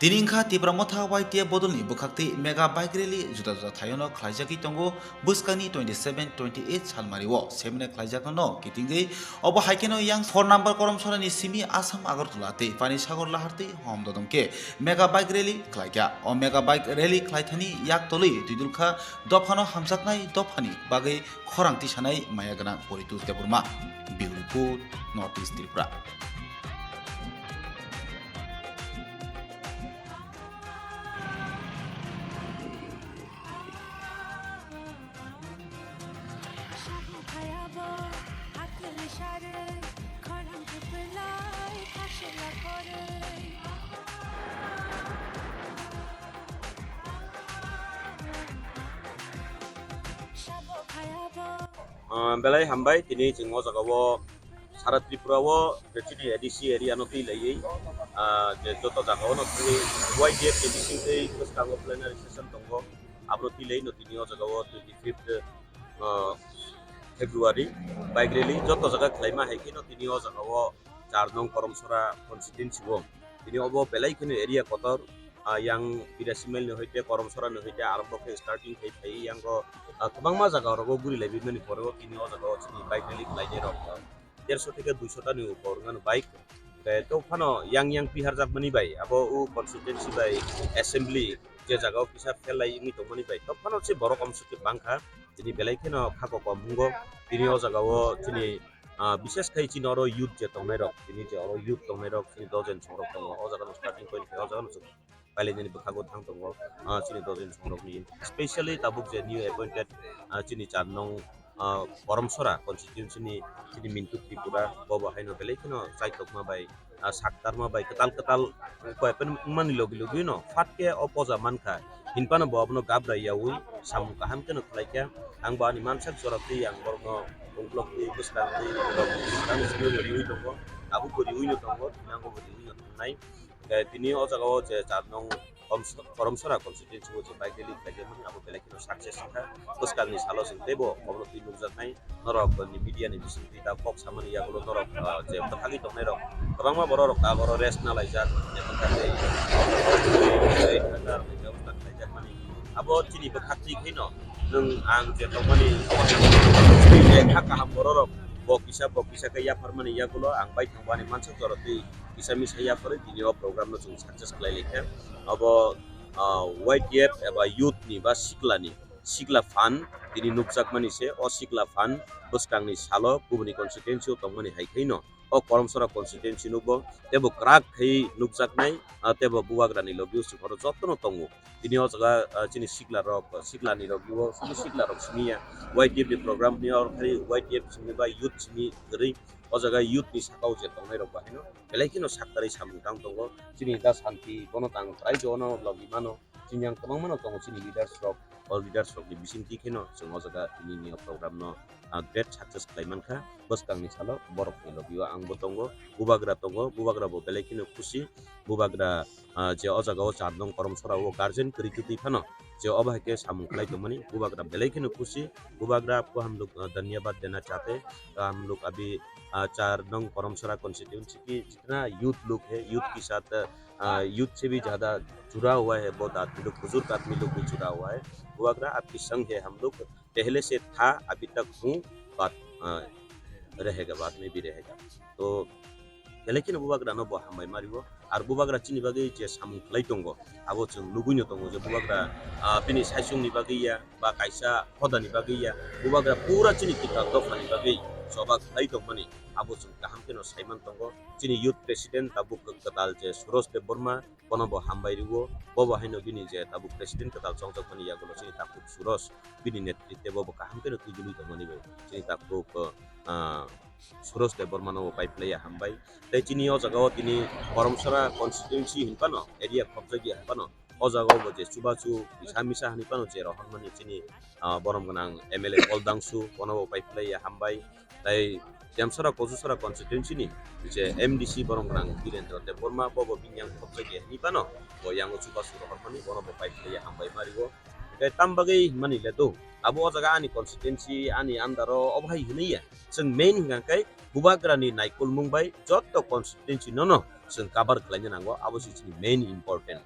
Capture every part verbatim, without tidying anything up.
Tini wngkha Tipra Motha Y T F bodolni bwkhaktwi mega bike rally juda juda thaiono khlaijagwi tongo. Bwskangni twenty seven twenty eight salmario semina khlaijakno kitingwi obo haikheno yang four number Koromsorani simi Assam Agartala tei Panisagar Lahartwi hom dodom khe mega bike rally khlaikha. O mega bike rally khlaithani yak tolwi twidulkha dophano hamjaknai dophani bagwi khorang tisanai maya gwnang Poritu Debbarma. Bureau Report, North East Tripura. Ah, belai hambai, tini chwng o jaga o sara Tripura o je chini A D C area no twi laiwi, ah, je joto jaga o no twi Y T F ni bising twi bwskango plenary session tongo, abo no twi lai no tini o jaga o twenty fifth, ah, February bike rally joto jaga khlaima hai kheno tini o jaga o char nong Koromsora constituency o. Tini obo belai kheno area kotor, ah, yang birasi mile ni hoite Koromsora ni hoite arombo khe starting khai phai yang o, ah, kwbangma jaga rogo guri lai bimani pore o tini o jaga o chini bike rally khlai nai rok. Derso theke duiso ta ni upor wngmano bike. Te to phano yang yang piharjak mani bai abo o constituency bai assembly je jaga o kisa phelai wngwi tongmani bai to phano se borok omsuk bangkha. Tini belai kheno khako kom hungo. Tini o jaga o chini, ah, bishes khai chini oro youth je tongnai rok, tini je oro youth tongnai rok chini dozen songrok tongo. O jaga no starting point khai o jaga no chwng pailai nani bwkhago thang tongo, ah, chini dozen songrok ni. Specially tabuk je new appointed, ah, chini char nong, ah, Koromsora constituency ni chini Mintu Tripura, bobo haino belai kheno chaitokma bai, ah, saktarma bai kwtal kwtal koi pen wngmani logi logi no phat khe o poja mankha. Hinphano bo abono gabra yaui samung kaham kheno khlaikha. Ang bo ani mansak jora twi ang borokno ungkulok twi bwskang twi borok bwskang simi bo riui tongo. Tabuk bo riui no tongo, thinango bo riui no tongnai. Tei tini o jaga o je char nong Koromsora constituency o je bike rally khlaijak mani abo belai kheno success wngkha. Bwskangni salo chwng teibo obono twi nukjaknai norok ni media ni bisingtwi ta kok samani yagulo norok, ah, je bwthagwi tongnai rok kwbangma borok rok ta oro rest nalaijak, jemon ta tei tei thangkar ni bebosta khlaijakmani. Abo chini bwkhaktwi kheno nwng ang je tongmani kha kaham borok rok bo kisa bo kisa khe yapharmani yagulo ang bai thangbo ani mansak jora twi kisa misa yapharwi tini o program no chwng success khlai laikha. Abo, ah, Y T F eba youth ni ba sikla ni, sikla phan tini nukjakmani se, o sikla phan bwskangni salo kubuni constituency o tongmani hai khaino o Koromsora constituency no bo tebo kwrak khai nukjaknai, ah, tebo bubagrani logi o se oro jotono tongo. Tini o jaga, ah, chini sikla rok, sikla ni rok o, chini sikla rok simi ya, Y T F ni program ni or khai Y T F simi ba youth simi kwrwi. O jaga youth ni saka o je tongnai rok bo haino belai kheno saktarwi samung tang tongo. Chini da Santi bono tang prai jono logi mano. Chini yang kwbangma no tongo chini leaders rok. O leaders rok ni bisingtwi kheno chwng o jaga tini ni o program no, ah, great success khlai mankha. Bwskang ni salo borok ni logi o ang bo tongo. Bubagra tongo. Bubagra bo belai kheno khusi. Bubagra, ah, je o jaga o char nong Koromsora o guardian kwrwi kwtwi phano je obo hai khe samung khlai tongmani bubagra belai kheno khusi. Bubagra ko hum log, ah, dhanyabad dena chahte, to hum log abhi, ah, char nong Koromsora constituency ki jitna youth log hai, youth ke sath, ah, youth se bhi zyada jura hua hai, bahut aadmi log, buzurg aadmi log bhi jura hua hai. Bubagra aapke sang hai hum log, pehle se tha, abhi tak hu, baad, ah, rahega, baad mein bhi rahega. To belai kheno bubagra no bo hambai mario. Ar bubagra chini bagwi je samung khlai tongo, abo chwng nugwi no tongo je bubagra, ah, bini saichung ni bagwi ya, ba kaisa hoda ni bagwi ya, bubagra pura chini Tipra dopha ni bagwi choba khlai tongmani, abo chwng kaham kheno saiman tongo. Chini youth president tabuk kwtal je Suros Debbarma, bono bo hambai rwo, bo bo haino bini je tabuk president kwtal chongjak mani yagulo chini takhuk Suros bini netritwe bo bo kaham kheno twijlwi tongmani bai chini takhuk, ah, Suros Debbarma no bo pai phlaiya hambai. Tei chini o jaga o tini Koromsora constituency hinphano area khopjagya hinphano o jaga o bo je chubachu misa misa hinphano je rohormani chini, ah, borom gwnang M L A Paul Dangsu bono bo pai phlaiya hambai. Tei Demsora Kochusora constituency ni je M D C borom gwnang Birendra Debbarma bo bo bini yang khopjagya hinphano bo yang o chubachu rohormani bono bo pai phlaiya hambai mario. Tei tam bagwi hinmani le do abo o jaga ani constituency ani under o obo hai hinwi ya. Chwng main hwnkha khe bubagrani naikolmung bai joto constituency no no chwng cover khlaina nango, abo se chini main important.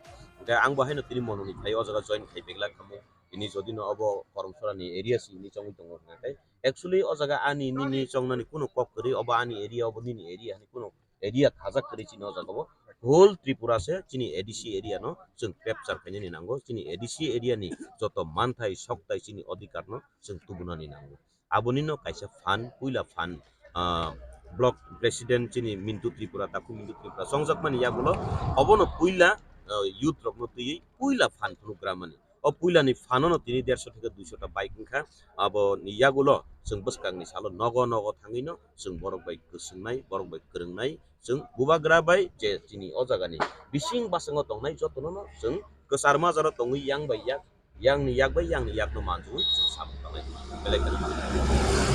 Khe ang bo haino tini mononi khai o jaga join khai begla khamu. Tini jodi no obo Koromsora ni area si hini chongwi tongo hwnkha khe, actually o jaga ani nini chongnani kuno kok kwrwi, obo ani area, obo nini area hwnwi kuno area khajak kwrwi chini o jaga o. Whole Tripura se chini A D C area no chwng capture khainani nango, chini A D C area ni joto manthai soktai chini odhikar no chwng tubunani nango. Aboni no kaisa fund, puila fund, ah, block president chini Mintu Tripura, Taku Mintu Tripura chongjakmani yagulo obono puila, ah, youth rokno twiwi puila fund phunukgramani. O puilani fund-o no tini derso theke duiso ta bike wngkha. Aboni yagulo chwng bwskangni salo nogo nogo thangwi no chwng borok bai kwswngnai, borok bai kwrwngnai, chwng bubagra bai je chini o jagani bising basango tongnai jotono no chwng kwchar majaro tongwi yang bai yak, yang ni yak bai yang ni yak no manjui chwng samung tangnai belai kheno.